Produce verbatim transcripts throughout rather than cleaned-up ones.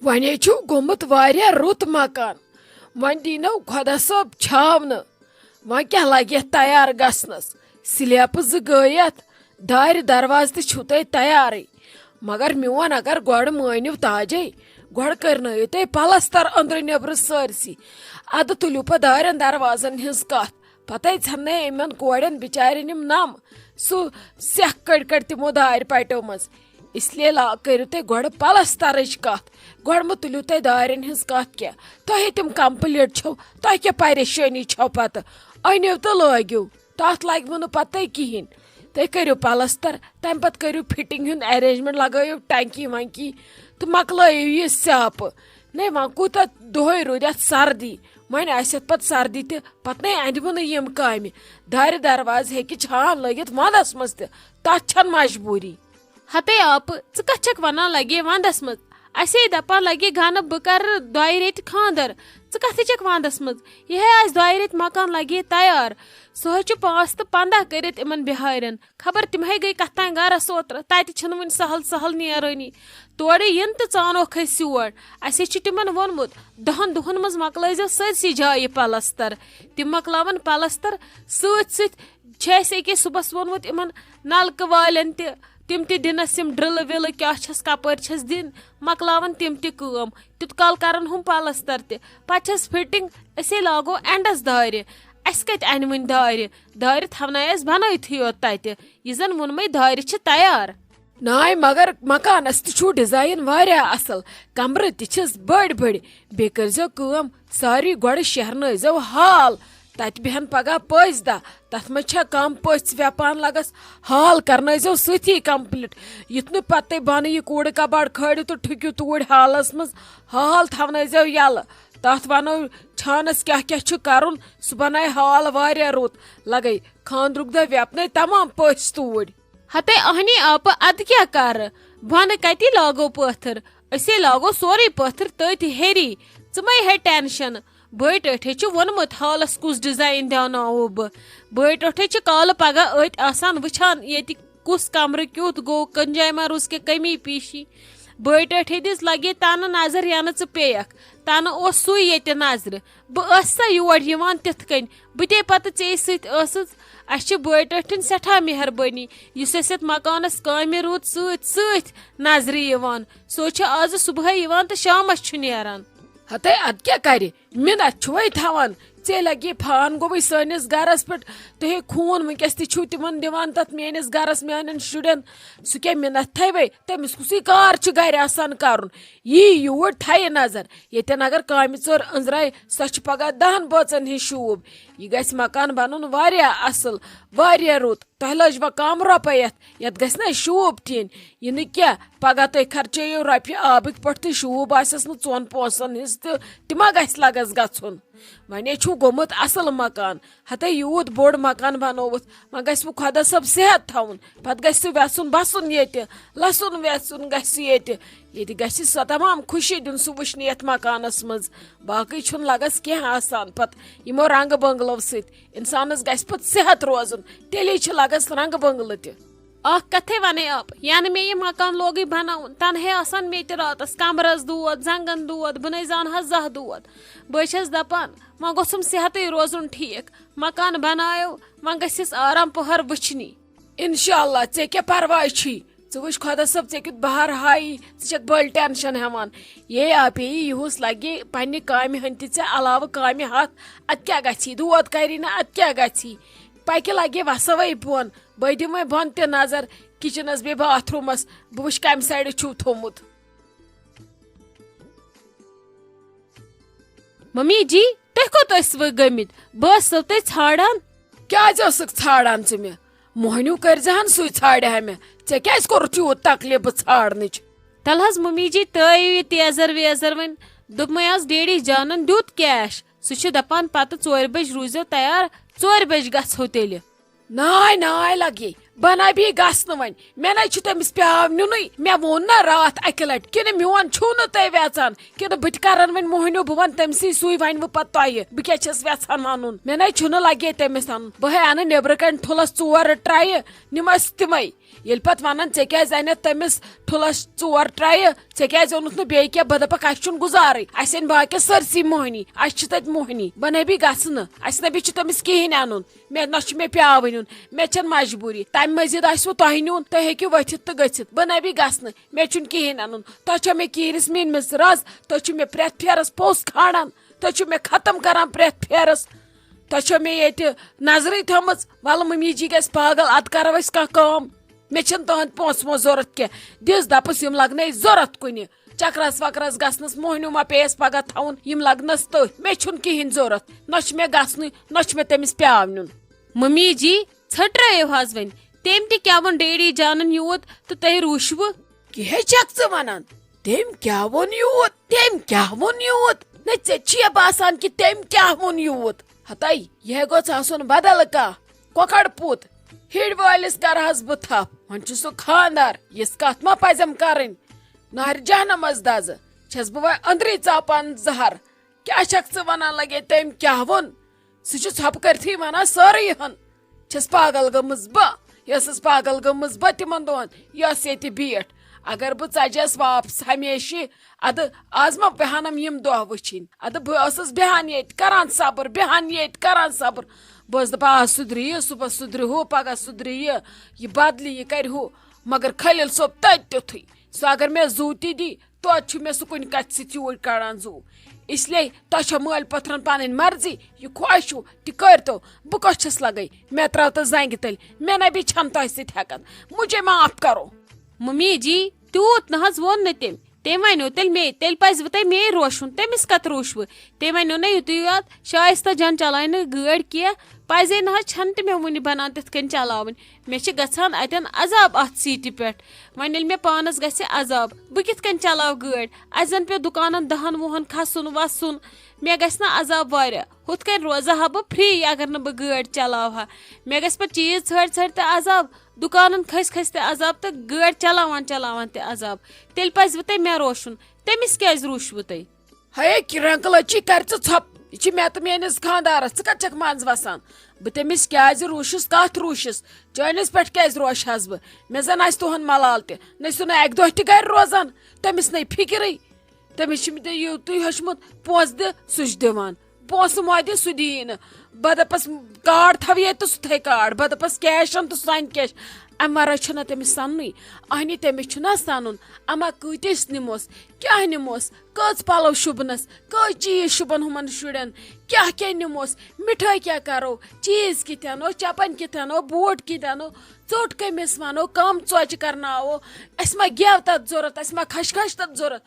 وۄنۍ چھُ گوٚمُت واریاہ رُت مکان۔ وۄنۍ دِینو خۄدا صٲب چھاونہٕ۔ وۄنۍ کیٛاہ لگہِ یتھ تیار گژھنس؟ سلیپہٕ زٕ گٔے یتھ، دارِ دروازٕ تہِ چھُو تۄہہِ تیارٕے۔ مگر میون اگر گۄڈٕ مٲنِو تاجے، گۄڈٕ کٔرنٲیِو تُہۍ پلستر أنٛدرٕ نیٚبرٕ سٲرسٕے۔ ادٕ تُلِو پتہٕ دارٮ۪ن دروازن ہٕنٛز کتھ۔ پتے ژھٮ۪ننے یِمن کورٮ۪ن بچارٮ۪ن یِم نم۔ سُہ سٮ۪کھ کٔڑۍ کٔڑۍ تِمو دارِ پٹیو منٛز۔ اس لیے لا کٔرِو تُہۍ گۄڈٕ پلسترٕچ کتھ۔ گۄڈٕ مہٕ تُلِو تُہۍ دارٮ۪ن ہٕنٛز کتھ کینٛہہ۔ تۄہے تِم complete چھو، تۄہہِ کیٛاہ پریشٲنی چھو پتہٕ؟ أنِو تہٕ لٲگِو۔ تتھ لگہِ وٕ نہٕ پتہٕ کِہینۍ۔ تُہۍ کٔرِو پلستر، تمہِ پتہٕ کٔرِو fitting ہُنٛد arrangement، لگٲیِو ٹنکی ونکی تہٕ مۄکلٲیِو یہِ سیاپہٕ۔ نے وۄنۍ کوٗتاہ دۄہے روٗدِ اتھ سردی، وۄنۍ آسہِ اتھ پتہٕ سردی تہِ، پتہٕ نے اندِ وٕ نہٕ یِم کامہِ۔ دارِ دروازٕ ہیٚکہِ چھان لٲگِتھ ونٛدس منٛز تہِ، تتھ چھنہٕ مجبوٗری۔ ہتے آپہٕ، ژٕ کتھ چھکھ ونان لگے ونٛدس منٛز؟ اسے دپان لگے گنہٕ بہٕ کرٕ دۄیہِ ریٚتہِ خانٛدر۔ ژٕ کتھٕے چھکھ ونٛدس منٛز؟ یہِ ہے آسہِ دۄیہِ ریٚتہِ مکان لگے تیار۔ سُہ ہے چھُ پانٛژھ تہٕ پنٛداہ کٔرِتھ یِمن بِہارٮ۪ن۔ خبر تِم ہے گٔے کتھ تام گرس اوترٕ، تتہِ چھِنہٕ وُنہِ سہل سہل نیرٲنی۔ تورٕ یِن تہٕ ژانوکھ أسۍ یور۔ اسے چھُ تِمن ووٚنمُت، دہن دۄہن منٛز مۄکلٲیزیو سٲرسٕے جایہِ پلستر۔ تِم مۄکلاون پلستر سۭتۍ سۭتۍ چھِ اَسہِ أکیٛاہ صُبحَس ووٚنمُت یِمَن نَلکہٕ والٮ۪ن تہِ، تِم تہِ دِنَس یِم ڈرٛلہٕ وِلہٕ کیٛاہ چھَس، کَپٲرۍ چھَس دِنۍ، مۄکلاوَن تِم تہِ کٲم۔ تیُت کال کَرَن ہُم پَلَستَر تہِ۔ پَتہٕ چھَس fitting، أسے لاگو اٮ۪نٛڈَس دارِ۔ اَسہِ کَتہِ اَنہِ وٕنہِ دارِ؟ دارِ تھاونایَس بَنٲیتھٕے یوت تَتہِ۔ یہِ زَن ووٚنمَے دارِ چھِ تیار۔ ناے، مگر مکانس تہِ چھُو design واریاہ اصل، کمرٕ تہِ چھِس بٔڑۍ بٔڑۍ۔ بیٚیہِ کٔرزیو کٲم، ساروی گۄڈٕ شیرنٲیزیو hall، تتہِ بیہن پگاہ پٔژھۍ دہ، تتھ منٛز چھا کم پٔژھۍ ویپان لگس؟ Hall کرنٲیزیو سۭتی complete، یُتھ نہٕ پتہٕ تُہۍ بۄنہٕ یہِ کوٗڑٕ کباڑ کھٲڑِو تہٕ ٹھُکِو توٗرۍ hallس منٛز۔ Hall تھاونٲیزیو یلہٕ، تتھ ونو چھانس کیاہ کیاہ چھُ کرُن، سُہ بنایہِ hall واریاہ رُت۔ لگے خاندرُک دۄہ ویپنے تمام پٔژھۍ توٗرۍ۔ ہتے اہنی آپہٕ، ادٕ کیٛاہ کرٕ؟ بۄنہٕ کتی لاگو پٲتھر؟ أسے لاگو سورُے پٲتھر تٔتھۍ ہیٚری۔ ژٕ مہ ہے tension۔ بٲے ٹٲٹھے چھُ ووٚنمُت hallس کُس design دیٛاوناوو بہٕ۔ بٲے ٹٲٹھے چھِ کالہٕ پگاہ أتۍ آسان وٕچھان ییٚتہِ کُس کمرٕ کیُتھ گوٚو، کُنہِ جایہِ ما روٗز کینٛہہ کمی پیٖشی۔ بٲے ٹٲٹھے دِژ لگے تنہٕ نظر ینہٕ ژٕ پیٚیکھ۔ تنہٕ اوس سُے ییٚتہِ نظرِ۔ بہٕ ٲسسا یور یِوان تِتھ کٔنۍ؟ بہٕ تے پتہٕ ژے سۭتۍ ٲسٕس۔ اسہِ چھِ بٲے ٹٲٹھِن سٮ۪ٹھاہ مہربٲنی، یُس اسہِ یتھ مکانس کامہِ روٗد سۭتۍ سۭتۍ نظرِ یِوان۔ سُہ چھُ آزٕ صبحٲے یِوان تہٕ شامس چھُ نیران۔ ہتے ادٕ کیٛاہ کرِ؟ مِنت چھُوے تھاوان؟ ژے لگی فان گوٚوٕے سٲنِس گرس پٮ۪ٹھ۔ تُہۍ خوٗن وٕنکیٚس تہِ چھِو تِمن دِوان تتھ میٲنِس گرس میانٮ۪ن شُرٮ۪ن۔ سُہ کیٛاہ مِنت تھٲوے؟ تٔمِس کُسٕے کار چھُ گرِ آسان کرُن؟ یی یوٗرۍ تھایہِ نظر۔ ییٚتٮ۪ن اگر کامہِ ژٔر أنٛزرایہِ، سۄ چھِ پگاہ دہن بٲژن ہٕنٛز شوٗب۔ یہِ گژھِ مکان بنُن واریاہ اصل، واریاہ رُت۔ تۄہہِ لٲج وۄنۍ کم رۄپے یتھ، یتھ گژھِ نہ شوٗب ٹھیٖن۔ یہِ نہٕ کینٛہہ، پگاہ تُہۍ خرچٲیِو رۄپیہِ آبٕکۍ پٲٹھۍ تہٕ شوٗب آسٮ۪س نہٕ ژۄن پونٛسن ہٕنٛز تہٕ تہِ ما گژھِ لگس گژھُن؟ وۄنۍ ہے چھُو گوٚمُت اصل مکان، ہتے یوٗت بوٚڑ مکان بنووُتھ، وۄنۍ گژھِ وۄنۍ خۄدا صٲب صحت تھاوُن، پتہٕ گژھِ سُہ وٮ۪ژھُن بسُن ییٚتہِ، لسُن وٮ۪ژھُن گژھِ ییٚتہِ۔ ییٚتہِ گژھِ سۄ تمام خوشی دیُن سُہ وٕچھنہِ یتھ مکانس منٛز۔ باقٕے چھُنہٕ لگس کینٛہہ آسان پتہٕ یِمو رنٛگہٕ بنٛگلو سۭتۍ۔ انسانس گژھِ پتہٕ صحت روزُن، تیٚلے چھِ لگس رنٛگہٕ بنٛگلہٕ تہِ۔ اکھ کتھے ونے آپ، ینہٕ مےٚ یہِ مکان لوگٕے بناوُن، تنہے آسان مےٚ تہِ راتس کمرس دود، زنگن دود، بہٕ نے زانہٕ ہا زانٛہہ دود۔ بہٕ چھس دپان، وۄنۍ گوٚژھُم صحتٕے روزُن ٹھیٖک۔ مکان بنایو، وۄنۍ گژھٮ۪س آرام پہر وٕچھنی۔ انشاءاللہ، ژےٚ کیٛاہ پرواے چھُے؟ ژٕ وٕچھ خۄدا صٲب، ژےٚ کیُتھ بہار ہایی، ژٕ چھکھ بٔلۍ ٹینشن ہٮ۪وان۔ یے آپے یِہُس لگے پننہِ کامہِ ہٕنٛدۍ تہِ ژےٚ علاوٕ کامہِ ہتھ، اتھ کیٛاہ گژھی؟ دود کری نہٕ، اتھ کیٛاہ گژھی؟ پکہِ لگے وسوے بۄن، بہٕ دِمے بۄن تہِ نظر، کچنس بیٚیہِ باتھ روٗمس، بہٕ وٕچھ کمہِ سایڈٕ چھُو تھوٚمُت۔ ممی جی، تُہۍ کوٚت ٲسوٕ گٔمٕتۍ؟ بہٕ ٲسسو تۄہہِ ژھانڈان۔ کیٛازِ ٲسٕکھ ژھانڈان ژٕ مےٚ؟ موہنیو کٔرۍ زِہن سُے ژھانڈِ ہا مےٚ۔ ژےٚ کیٛازِ کوٚرُتھ یوٗت تکلیف بہٕ ژھانڈنٕچ؟ تلہٕ حظ ممی جی، ترٛٲیِو یہِ تیزر ویزر وۄنۍ۔ دوٚپمَے آز ڈیڈی جانن دیُت کیش۔ سُہ چھُ دپان پتہٕ ژورِ بجہِ روٗززیو تیار، ژورِ بجہِ گژھو تیٚلہِ۔ ناے ناے لگے، بہٕ ناے بیٚیہِ گژھٕ نہٕ وۄنۍ۔ مےٚ نَے چھُ تٔمِس پیٛاو نیُنُے۔ مےٚ ووٚن نہ راتھ اَکہِ لَٹہِ، کِنہٕ میون چھُو نہٕ تُہۍ ویژان، کِنہٕ بہٕ تہِ کَرَن وۄنۍ موہنیو، بہٕ وَنہٕ تٔمسٕے، سُے وَنہِ وۄنۍ پَتہٕ تۄہہِ بہٕ کیٛاہ چھَس ویژھان وَنُن۔ مےٚ نَے چھُنہٕ لَگے تٔمِس اَنُن۔ بہٕ ہے اَنہٕ نیٚبرٕ کَنۍ ٹھُلَس ژور ٹرٛایہِ، نِمَس تِمَے۔ ییٚلہِ پتہٕ ونان، "ژےٚ کیازِ انیتھ تٔمِس ٹھُلس ژور ٹرایہِ؟ ژےٚ کیازِ اوٚنُتھ نہٕ بیٚیہِ کینٛہہ؟" بہٕ دپکھ، "اسہِ چھُنہٕ گُزارٕے، اسہِ أنۍ باقٕے سٲرسٕے موہنی، اسہِ چھِ تتہِ موہنی، بہٕ نبی گژھٕ نہٕ، اسہِ نبی چھُ تٔمِس کِہیٖنۍ انُن، مےٚ نہ چھُ مےٚ پیاوٕنۍ یُن، مےٚ چھنہٕ مجبوٗری، تمہِ مزید آسہِ وۄنۍ تۄہہِ نیُن، تُہۍ ہیٚکِو ؤتھِتھ تہٕ گٔژھِتھ، بہٕ نبی گژھٕ نہٕ، مےٚ چھُنہٕ کِہیٖنۍ انُن، تۄہہِ چھا مےٚ کیٖرِس میٖنمٕژ رز، تُہۍ چھِو مےٚ پرٛٮ۪تھ پھیرس پوٚژھ کھالان، تُہۍ چھِو مےٚ ختم کران پرٛٮ۪تھ پھیرس۔" تۄہہِ چھو مےٚ ییٚتہِ نظرٕے تھٲومٕژ، ولہٕ مٔمی جی گژھِ پاگل، ادٕ کرو أسۍ کانٛہہ کٲم۔ مےٚ چھِنہٕ تُہنٛد پونٛسہٕ وونٛسہٕ ضوٚرتھ کینٛہہ، دِس دپس یِم لگنَے ضوٚرتھ کُنہِ۔ چکرس وکرس گژھنس موہنیو ما پیٚیس پگاہ تھاوُن، یِم لگنس تٔتھۍ۔ مےٚ چھُنہٕ کِہیٖنۍ ضوٚرتھ، نہ چھُ مےٚ گژھنُے، نہ چھُ مےٚ تٔمِس پیاو نیُن۔ مٔمی جی، ژھٔٹرٲیِو حظ وۄنۍ، تٔمۍ تہِ کیٛاہ ووٚن ڈیڈی جانن یوٗت تہٕ تُہۍ روٗشوٕ؟ کیٛاہ چھکھ ژٕ ونان؟ تٔمۍ کیٛاہ ووٚن یوٗت؟ تٔمۍ کیٛاہ ووٚن یوٗت؟ نہ، ژےٚ چھُیا باسان کہِ تٔمۍ کیٛاہ ووٚن یوٗت؟ ہتاے، یہِ ہے گوٚژھ آسُن بدل کانٛہہ۔ کۄکر پوٗت، ہِڑۍ وٲلِس کرہس بہٕ تھپھ۔ وۄنۍ چھُ سُہ خاندار، یِژھ کتھ ما پزٮ۪م کرٕنۍ؟ نارِ جہنمس دزٕ، چھس بہٕ وۄنۍ أندرٕے ژاپان زہر۔ کیٛاہ چھکھ ژٕ ونان؟ لگے تٔمۍ کیٛاہ ووٚن؟ سُہ چھُ ژھۄپہٕ کٔرتھٕے ونان سٲرٕے ہن۔ چھَس پاگل گٔمٕژ بہٕ، یہِ ٲسٕس پاگل گٔمٕژ بہٕ تِمن دۄہن، یہِ ٲس ییٚتہِ بیٹھ۔ اگر بہٕ ژَجَس واپس ہمیشہِ، اَدٕ آز ما بیٚہنم یِم دۄہ وٕچھِنۍ؟ اَدٕ بہٕ ٲسٕس بیٚہان ییٚتہِ، کران صبر، بیٚہان ییٚتہِ، کران صبر۔ بہٕ ٲسٕس دَپان، آز سُدرِ یہِ، صُبحس سُدرِ ہُہ، پگاہ سُدرِ یہِ، یہِ بدلہِ، یہِ کرِ ہُہ۔ مگر خلیل صٲب تَتہِ تیُتھُے۔ سُہ اگر مےٚ زُو تہِ دی، توتہِ چھُ مےٚ سُہ کُنہِ کتھِ سۭتۍ یوٗرۍ کڑان زُو۔ اس لیے تۄہہِ چھو مٲلۍ پٔتھرن پنٕنۍ مرضی، یہِ خۄش چھُو تہِ کٔرۍتو۔ بہٕ کۄس چھَس لگے؟ مےٚ ترٛاو تہٕ زنگہِ تٔلۍ، مےٚ نہ بیٚیہِ چھَنہٕ تۄہہِ سۭتۍ ہٮ۪کتھ۔ مجھے معاف کرو۔ ممی جی، تیوٗت نہ حظ ووٚن نہٕ تٔمۍ۔ تٔمۍ ونیو تیٚلہِ مے، تیٚلہِ پزِ وۄنۍ تۄہہِ مے روشُن، تٔمِس کتھ روشوٕ؟ تٔمۍ ونیو نہ یُتُے یوت، شایستہ جان چلایہِ نہٕ گٲڑۍ کینٛہہ۔ پزے نہ حظ چھنہٕ تہِ مےٚ وُنہِ بنان تِتھ کٔنۍ چلاوٕنۍ۔ مےٚ چھِ گژھان اتٮ۪ن عذاب اتھ سیٖٹہِ پٮ۪ٹھ۔ وۄنۍ ییٚلہِ مےٚ پانس گژھِ عذاب، بہٕ کِتھ کٔنۍ چلاو گٲڑۍ؟ اسہِ زن پیوٚو دُکانن دہن وُہن کھسُن وسُن۔ مےٚ گژھِ نہ عذاب واریاہ۔ ہُتھ کٔنۍ روزٕ ہا بہٕ فری اگر نہٕ بہٕ گٲڑۍ چلاوٕ ہا۔ مےٚ گژھِ پتہٕ چیٖز ژھٲرۍ ژھٲرۍ تہِ عذاب، دُکانن کھٔسۍ کھٔسۍ تہِ عذاب تہٕ گٲڑۍ چلاوان چلاوان تہِ عذاب۔ تیٚلہِ پزِ وۄنۍ تۄہہِ مےٚ روشُن۔ تٔمِس کیازِ روٗشوٕ تُہۍ؟ ہے کرنکہٕ لٔچی، کر ژٕ ژھۄپ۔ یہِ چھِ مےٚ تہٕ میٲنِس خانٛدارس، ژٕ کتہِ چھکھ منٛز وسان؟ بہٕ تٔمِس کیازِ روٗشِس، کتھ روٗشِس؟ چٲنِس پٮ۪ٹھ کیازِ روشہِ ہس بہٕ؟ مےٚ زن آسہِ تُہُنٛد ملال تہِ۔ نہ چھُ سُہ نہٕ اکہِ دۄہ تہِ گرِ روزان، تٔمِس نے فکرٕے۔ تٔمِس چھِ مےٚ یہِ تُہۍ ہیوٚچھمُت، پونٛسہٕ دِ، سُہ چھُ دِوان۔ پونٛسہٕ ما دِ، سُہ دِیی نہٕ۔ بہٕ دپس، کارڈ تھاو ییٚتہِ تہٕ سُہ تھاوِ کارڈ۔ بہٕ دپس، کیش اَن تہٕ سُہ انہِ کیش۔ امہِ ورٲے چھُنہ تٔمِس سننُے۔ اہنی، تٔمِس چھُنہ سنُن۔ اما کۭتۍ أسۍ نِموس؟ کیٛاہ نِموس؟ کٔژ پلو شوٗبنس؟ کٔژ چیٖز شوٗبن ہُمن شُرٮ۪ن؟ کیٛاہ کیٛاہ نِموس؟ مِٹھٲے کیٛاہ کرو؟ چیٖز کِتھ اَنو؟ چپن کِتھ اَنو؟ بوٗٹ کِتھ اَنو؟ ژوٚٹ کٔمِس وَنو؟ کم ژۄچہِ کرناوو؟ اَسہِ ما گٮ۪و تتھ ضوٚرتھ؟ اَسہِ ما خشخاش تتھ ضوٚرتھ؟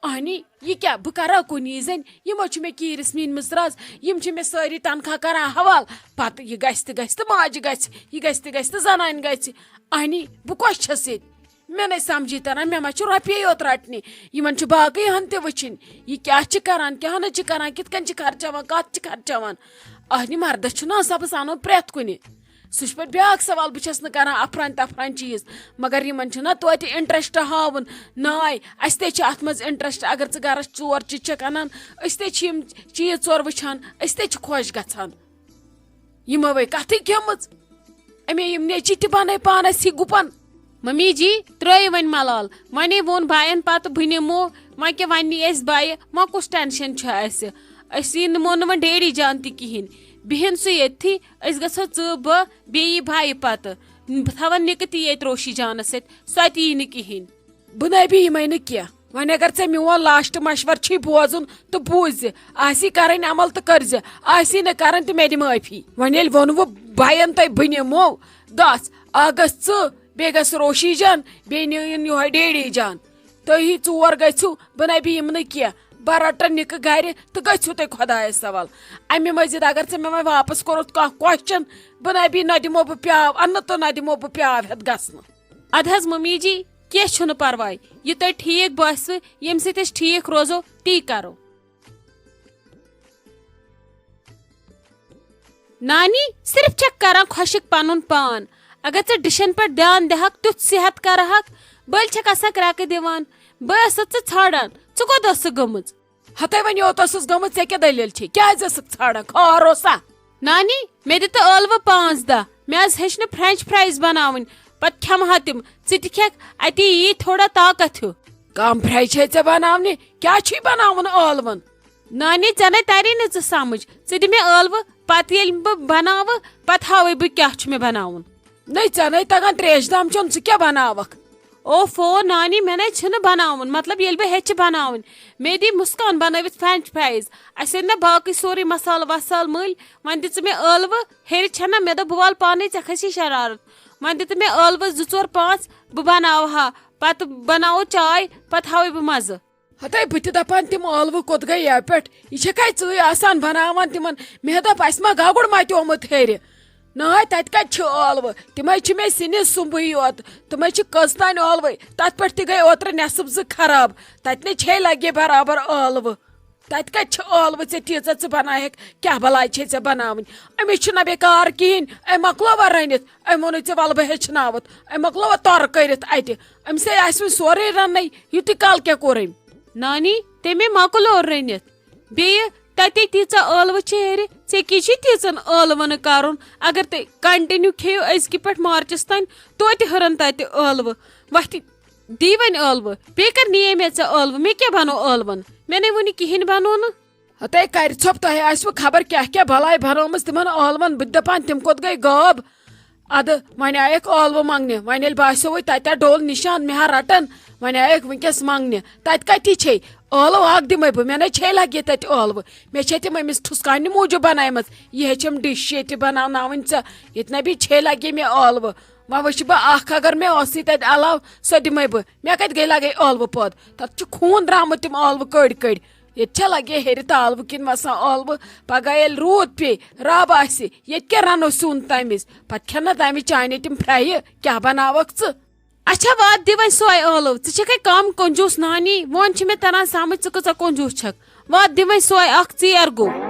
اہنی، یہِ کیٛاہ؟ بہٕ کرا کُنی زٔنۍ؟ یِمو چھِ مےٚ کیٖرِس میٖنمٕژ رز۔ یِم چھِ مےٚ سٲری تنخواہ کران حوال۔ پتہٕ یہِ گژھِ تہٕ گژھِ تہٕ ماجہِ گژھِ، یہِ گژھِ تہٕ گژھِ تہٕ زنانہِ گژھِ۔ اہنی، بہٕ کۄس چھَس ییٚتہِ؟ مےٚ نے سمجھی تران، مےٚ ما چھُ رۄپیے یوت رٹنہِ۔ یِمن چھُ باقٕے ہن تہِ وٕچھِنۍ۔ یہِ کیٛاہ چھِ کران، کیٛاہ نہٕ چھِ کران، کِتھ کٔنۍ چھِ خرچاوان، کتھ چھِ خرچاوان۔ اہنی، مردس چھُنہ آسان بہٕ سنو پرٛٮ۪تھ کُنہِ۔ سُہ چھُ پتہٕ بیٛاکھ سوال، بہٕ چھَس نہٕ کران افران تفران چیٖز، مگر یِمن چھُنہ توتہِ interest ہاوُن۔ ناے، اَسہِ تہِ چھِ اتھ منٛز interest۔ اگر ژٕ گرس ژور چیٖز چھَکھ انان، أسۍ تہِ چھِ یِم چیٖز ژور وٕچھان، أسۍ تہِ چھِ خۄش گژھان۔ یِمو ہے کتھٕے کھیمٕژ۔ أمۍ یِم نیٚچی تہِ بنٲے پانس ہی گُپن۔ ممی جی، ترٲیِو وۄنۍ ملال۔ وۄنۍ ووٚن باین پتہٕ بہٕ نِمو، وۄنۍ کیٛاہ وۄنۍ نی اَسہِ بایہِ، وۄنۍ کُس tension چھُ اَسہِ؟ أسۍ یی نِمو نہٕ وۄنۍ ڈیڈی جان تہِ کِہیٖنۍ۔ بِہِن سُہ ییٚتھی، أسۍ گژھو ژٕ بہٕ، بیٚیہِ یی بایہِ پتہٕ۔ بہٕ تھاوَن نِکہٕ تہِ ییٚتہِ روشی جانس سۭتۍ، سۄ تہِ یی نہٕ کِہیٖنۍ۔ بہٕ نَے بیٚہمَے نہٕ کینٛہہ۔ وۄنۍ اگر ژےٚ میون last مشورٕ چھُے بوزُن تہٕ بوٗزِ، آسی کرٕنۍ عمل تہٕ کٔرزِ، آسی نہٕ کرٕنۍ تہٕ مےٚ دِ معٲفی۔ وۄنۍ ییٚلہِ ووٚنوُ بَین تۄہہِ بہٕ نِمو، گژھ، اکھ گژھ ژٕ، بیٚیہِ گژھ روشی جان، بیٚیہِ نِیِن یِہوے ڈیڈی جان۔ تُہی ژور گٔژھِو، بہٕ نَے بیٚہمہٕ نہٕ کینٛہہ۔ بہٕ رَٹہٕ نِکہٕ گرِ تہٕ گٔژھِو تُہۍ خۄدایَس حوال۔ اَمہِ مٔزیٖد اگر ژےٚ مےٚ وۄنۍ واپس کوٚرُتھ کانٛہہ question، بہٕ نَے بیٚہمہٕ، نہ دِمو بہٕ پیاو اَننہٕ تہٕ نہ دِمو بہٕ پیاو ہٮ۪تھ گژھنہٕ۔ ادٕ حظ ممی جی، کینٛہہ چھُنہٕ پرواے، یہِ تۄہہِ ٹھیٖک باسِوٕ، ییٚمہِ سۭتۍ أسۍ ٹھیٖک روزو، تی کرو۔ نانی، صرف چھکھ کران خۄشک پنُن پان۔ اگر ژٕ ڈشن پٮ۪ٹھ دیان دِہکھ، تیُتھ صحت کرہکھ، بٔلۍ چھکھ آسان کرٛٮ۪کہٕ دِوان۔ بہٕ ٲسٕتھ ژٕ ژھانڈان، ژٕ کوٚت ٲسٕکھ گٔمٕژ؟ ہتے وۄنۍ یوت ٲسٕس گٔمٕژ، ژےٚ کیٛاہ دٔلیٖل چھے؟ کیٛازِ ٲسٕکھ ژھانڈان؟ خٲر اوسا؟ نانی، مےٚ دِ تہٕ ٲلوٕ پانٛژھ دَہ۔ مےٚ حظ ہیٚچھ نہٕ French fries بناوٕنۍ۔ پتہٕ کھٮ۪مہٕ ہا تِم۔ ژٕ تہِ کھٮ۪کھ، اتی یی تھوڑا طاقت ہیوٗ۔ کم فرٛاے چھے ژےٚ بناونہِ؟ کیٛاہ چھُے بناوُن ٲلون؟ نانی، ژےٚ نے تری نہٕ ژٕ سمجھ۔ ژٕ دِ مےٚ ٲلوٕ، پتہٕ ییٚلہِ بہٕ بناوٕ، پتہٕ ہاوے بہٕ کیٛاہ چھُ مےٚ بناوُن۔ نٔے، ژےٚ نے تگان تریش دام چیوٚن، ژٕ کیٛاہ بناوکھ؟ اوفو نانی، مےٚ نے چھُنہٕ بناوُن، مطلب ییٚلہِ بہٕ ہیٚچھِ بناوٕنۍ۔ مےٚ دی مسکان بنٲوِتھ فرینچ فرایز۔ اسہِ أنۍ مےٚ باقٕے سورُے مسالہٕ وسالہٕ مٔلۍ، وۄنۍ دِ ژٕ مےٚ ٲلوٕ۔ ہیٚرِ چھَنہ، مےٚ دوٚپ بہٕ والہٕ پانے، ژےٚ کھسی شرارت۔ وۄنۍ دِ تہٕ مےٚ ٲلوٕ زٕ ژور پانٛژھ، بہٕ بناوہا، پتہٕ بناوو چاے، پتہٕ ہاوے بہٕ مزٕ۔ ہتے بہٕ تہِ دپان، تِم ٲلوٕ کوٚت گٔے یپھ پٮ۪ٹھ؟ یہِ چھےٚ کتہِ ژٕے آسان بناوان تِمن؟ مےٚ دوٚپ، اسہِ ما گگُر متیومُت ہیرِ؟ ناے، تتہِ کتہِ چھِ ٲلوٕ؟ تِمے چھِ مےٚ سِنِس سُمبٕے یوت۔ تِمے چھِ کٔژ تانۍ ٲلوٕ۔ تتھ پٮ۪ٹھ تہِ گٔے اوترٕ نٮ۪صٕف زٕ خراب۔ تتہِ نے چھے لگے برابر ٲلوٕ۔ تتہِ کتہِ چھِ ٲلوٕ ژےٚ تیٖژاہ ژٕ بناوکھ؟ کیٛاہ بلاے چھے ژےٚ بناوٕنۍ؟ أمِس چھُنہ بیٚیہِ کار کِہیٖنۍ۔ أمۍ مۄکلووا رٔنِتھ؟ أمۍ ووٚنُے ژےٚ، ولہٕ بہٕ ہیٚچھناوتھ۔ أمۍ مۄکلووا تۄرٕ کٔرِتھ اتہِ؟ أمِس ہے آسہِ وۄنۍ سورُے رننَے، یُتُے کال کیٛاہ کوٚر أمۍ؟ نانی، تٔمۍ مۄکلو رٔنِتھ۔ بیٚیہِ تَتے تیٖژاہ ٲلوٕ چھِ ہیٚرِ، ژےٚ کیٛاہ چھُے تیٖژَن ٲلوَن کَرُن؟ اگر تُہۍ continue کھیٚیِو أزکہِ پٮ۪ٹھ مارچَس تام، توتہِ ہُرَن تَتہِ ٲلوٕ۔ وۄتھِ دی وۄنۍ ٲلوٕ، بیٚیہِ کَر نِیے مےٚ ژےٚ ٲلوٕ؟ مےٚ کیٛاہ بَنوو ٲلوَن؟ مےٚ نے وُنہِ کِہیٖنۍ بَنوو نہٕ۔ ہتے کرِ ژھۄپ، تۄہہِ آسِوٕ خبر کیٛاہ کیٛاہ بلاے بنٲومٕژ تِمن ٲلون۔ بہٕ تہِ دپان، تِم کوٚت گٔے غٲب؟ ادٕ وۄنۍ آیکھ ٲلوٕ منگنہِ، وۄنۍ ییٚلہِ باسیووُے تتہِ ڈوٚل نشان، مےٚ ہا رٹن، وۄنۍ آیکھ وٕنکیٚس منگنہِ۔ تتہِ کتی چھے؟ ٲلوٕ اکھ دِمے بہٕ، مےٚ نے چھے لگہِ تتہِ ٲلوٕ۔ مےٚ چھے تِم أمِس ٹھُسکاونہِ موٗجوٗب بنایمژ۔ یہِ ہیٚچھم ڈِش ییٚتہِ بناوناوٕنۍ ژےٚ، ییٚتہِ نہ بیٚیہِ چھے لگے مےٚ ٲلوٕ۔ وۄنۍ وٕچھِ بہٕ اکھ، اگر مےٚ ٲسٕے تتہِ علاوٕ، سۄ دِمے بہٕ۔ مےٚ کتہِ گٔے لگے ٲلوٕ پٲدٕ؟ تتھ چھُ خوٗن درامُت تِم ٲلوٕ کٔڑۍ کٔڑۍ۔ ییٚتہِ چھا لگے ہیٚرِ تالوٕ کِنۍ وسان ٲلوٕ؟ پگاہ ییٚلہِ روٗد پیٚیہِ، رب آسہِ، ییٚتہِ کیٛاہ رنو سیُن تمہِ وِزِ؟ پتہٕ کھٮ۪ن نا تمہِ وِزِ چانہِ تِم فرٛایہِ؟ کیٛاہ بناوکھ ژٕ؟ اچھا، وات دِ وۄنۍ سۄے ٲلو۔ ژٕ چھکھے کم کنجوٗس نانی، وۄنۍ چھِ مےٚ تران سمجھ ژٕ کۭژاہ کنجوٗس چھکھ۔ وات دِ وۄنۍ سۄے اکھ، ژیر گوٚو۔